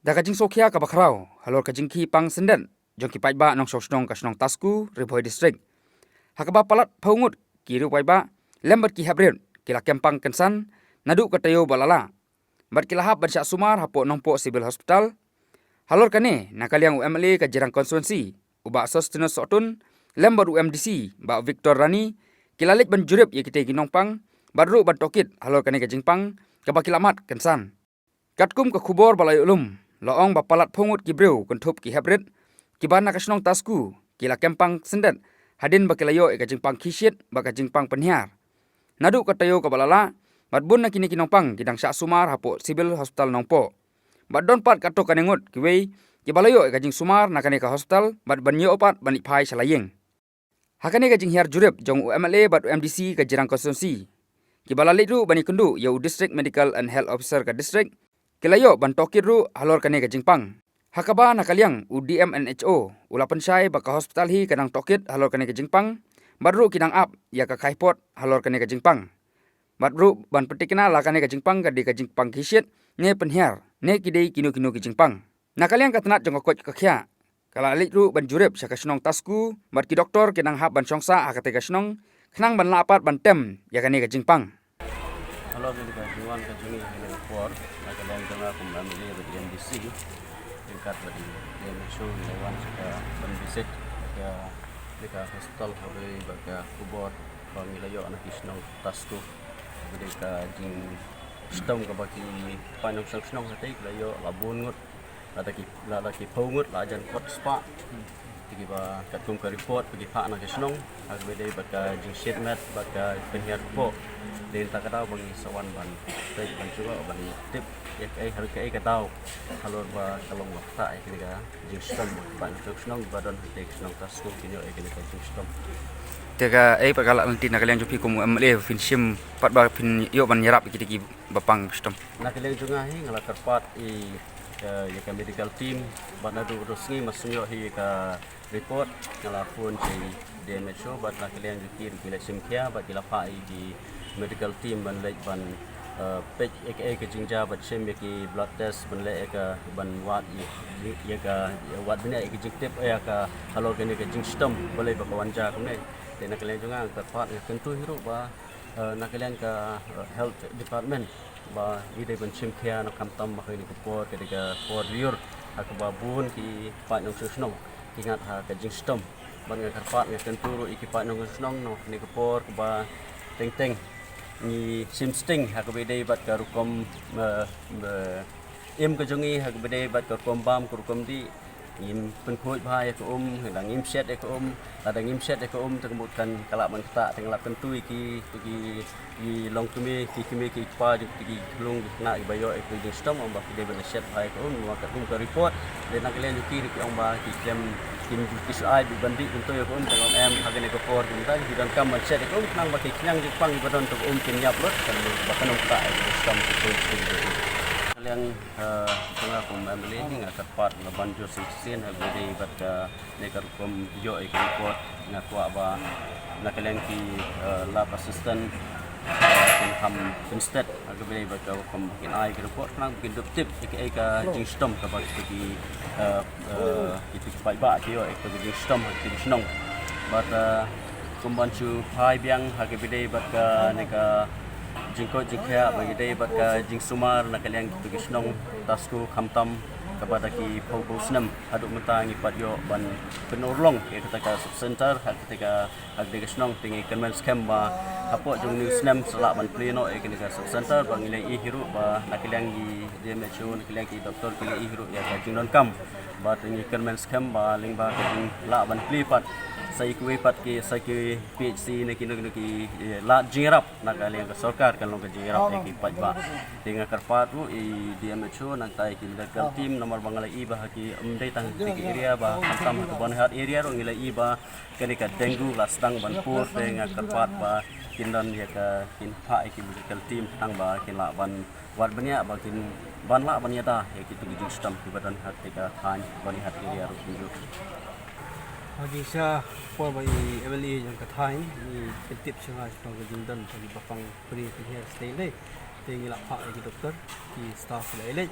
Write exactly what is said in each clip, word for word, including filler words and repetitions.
Da ka jingsngewkhia kaba khraw halor ka jingkhih pang syndet jong ki paidbah nongshong shnong ka shnong Tasku, Ri Bhoi District, ha kaba palat phew ngut ki riew paidbah lem bad ki hep rit ki la kem pang kynsan naduh ka taïew ba la lah bad ki la hap ban shah sumar hapoh Nongpoh Civil Hospital. Halor kane, na ka liang u M L A ka Jirang Constituency, u Bah Sosthenes Sohtun, lem bad u M D C Bah Victor Rani, ki la leit ban jurip ïa kitei ki nongpang bad ruh ban tohkit halor kane ka jingpang kaba ki la mad kynsan. Katkum ka khubor ba la ïoh lum, la ong ba palat phew ngut ki briew kynthup ki hep rit kiba na ka shnong Tasku ki la kem pang syndet hadien ba ki la ïoh ïa ka jingpang khih shit bad ka jingpang pynhiar naduh ka taïew kaba la lah, bad bun na kine ki nongpang ki dang shah sumar hapoh Civil Hospital Nongpoh. Bad don pat katto katne ngut kiwei kiba la ïoh ïa ka jingsumar na kane ka hospital bad ban ïoh pat ban leit phai sha la ïing. Ha kane ka jinghiar jurip jong u M L A bad u M D C ka Jirang Constituency, kiba la leit ruh ban ïakynduh ïa u District Medical and Health Officer ka district, ki la ïoh ban tohkit ruh halor kane ka jingpang. Ha kaba na ka liang u D M and H O u la pynshai ba ka hospital hi ka dang tohkit halor kane ka jingpang, bad ruh ki dang ap ïa ka khaipot halor kane ka jingpang. Bad ruh ban pynthikna la kane ka jingpang ka dei ka jingpang khih shit ne pynhiar ne ki dei kino kino ki jingpang. Na ka liang ka tnat jong ka koit ka khiah, ka la leit ruh ban jurip sha ka shnong Tasku, bad ki doktor ki dang hap ban shong sah ha katei ka shnong khnang ban lah pat ban tem ïa kane ka jingpang. Halor kane ka jingwan ka jong ngi ha kane ka por, na ka liang jong nga kum M L A bad M D C, ryngkat bad i M H O, ngi la wan sha ka ban visit ka, ka hospital, ha kaba ïadei bad ka khubor ba ngi la ïoh na ki shnong Tasku, kaba dei ka jingshitom kaba ki paid nongshong shnong hatei ki la ïoh la bun ngut, lada ki, lada ki phew ngut la jan kot spah. Te kiba katkum ka report ba ki phah na ka shnong, ha kaba dei bad ka jingshit met bad ka pynhiar kpoh. Te mynta ka daw ba ngi sa wan ban peit ban shu ban tip ïa kaei, ha kaei ka daw halor ba ka long ba ktah ïa kane ka jingshitom ba ki paid nongshong shnong ba don hatei ka shnong Tasku kin ïoh ïa kane ka jingshitom. Te kaei pat ka lad lynti na ka liang jong phi kum u M L A, phin shim pat ba phin ïoh ban ïarap ïa kitei kiba pang shitom? Na ka liang jong nga hi nga la kyrpad ïa ka, ïa ka medical team, bad naduh, naduh sngi ma shu ïoh hi ïa ka report, nga la phone sha i D M H O, bad na ka liang jong ki ruh ki la shim khia bad ki la phah ïa ki medical team ban leit ban, eh, peit ïa kaei ka jingjia bad shim ïa ki blood test ban leh ïa ka, ban wad ïa, ïa ka, ïa wad bniah ïa ka jingtip ïa ka halor kane ka jingshitom balei ba ka wan jia kumne. Te na ka liang jong nga nga kyrpad, nga kyntu hi ruh ba, eh, na ka liang ka, eh, health department ba ngi dei ban shim khia noh, khamtam ba ha kane ka por ka dei ka por lyiur ha kaba bun ki paid nongshong shnong ki ngat ha ka jingshitom. Bad nga kyrpad, nga kyntu ruh ïa ki paid nongshong shnong noh ha kane ka por kaba teng teng ngi shim sting ha kaba ïadei bad ka rukom, eh, eh, im ka jong ngi, ha kaba ïadei bad ka rukom bam, ka rukom dih. Ngim pynkhuid bha ïa ka um, lada ngim shet ïa ka um, lada ngim shet ïa ka um te ka mut kan ka lah ban ktah. Te nga la kyntu ïa ki, ki, ki longkmie, ki kmie ki kpa jong ki, ki khyllung ki khynnah kiba ïoh ïa ka jingshitom, ong ba ki dei ban shet bha ïa ka um namar katkum ka report. Te na ka liang jong ki ruh ki ong ba ki khlem, kim, ki shu ai ban dih kumto ïa ka um, te nga ong em, ha kane ka por kumta ki donkam ban shet ïa ka um khnang ba ki khñiang jingpang kiba don ha ka um kin ïap lut, kan ba kan ym ktah ïa ka jingshitom kumto. Na ka liang, eh, jong nga kum M L A hi nga kyrpad, nga banjur shisien ha kaba ïadei bad kane ka rukom ïoh ïa ka report. Nga kwah ba na ka liang ki, eh, lab assistant, eh, kin kham pynstet ha kaba ïadei bad ka rukom ba kin ai ka report khnang ba kin dup tip ïa kaei ka jingshitom kaba kito ki, eh, eh, kito ki paidbah ki ïoh ïa ka jingshitom ha kito ki shnong. Bad, eh, kum ban shu phai biang ha kaba ïadei bad kane ka jingkoit jingkhiah ba ïadei bad ka jingsumar na ka liang kito ki shnong Tasku khamtam kaba da ki phew phew snem haduh mynta ngi pat ïoh ban pynurlong ïa kata ka sub center ha kata ka, ha kata ka shnong. Te ngi kyrmen skhem ba hapoh jong une u snem sa lah ban plie noh ïa kane ka sub center. Ba ngi la ïohi ruh ba na ka liang ki D M H O, na ka liang ki doktor ki la ïohi ruh ïa ka jingdonkam. Bad ngi kyrmen skhem ba lyngba ka jinglah ban plie pat sa ïa kiwei pat ki, sa ki P H C ne kino kino ki, eh, lad jingïarap na ka liang ka sorkar kan long ka jingïarap ïa ki paidbah. Te nga kyrpad ruh ïa i D M H O nangta ïa ki medical team namar ba nga la ïohi ba ha ki, ym dei tang ha ki area ba, khamtam ha ka Byrnihat area ruh ngi la ïohi ba kane ka dengue la sdang ban pur. Te nga kyrpad ba kin don ïa ka, kin phah ïa ki medical team khnang ba kin lah ban wad bniah ba kin ban lah ban ïada ïa kito ki jingshitom kiba don ha kata ka thaiñ Byrnihat area ruh kumjuh. Ha ki sha por ba i M L A jong ka thaiñ i pyntip sha nga shaphang ka jingdon jong kiba pang pynhiar sting dei. Te ngi la phah ïa ki doktor, ki staff la ïaleit.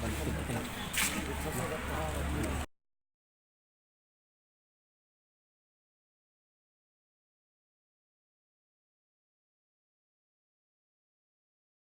ban kit.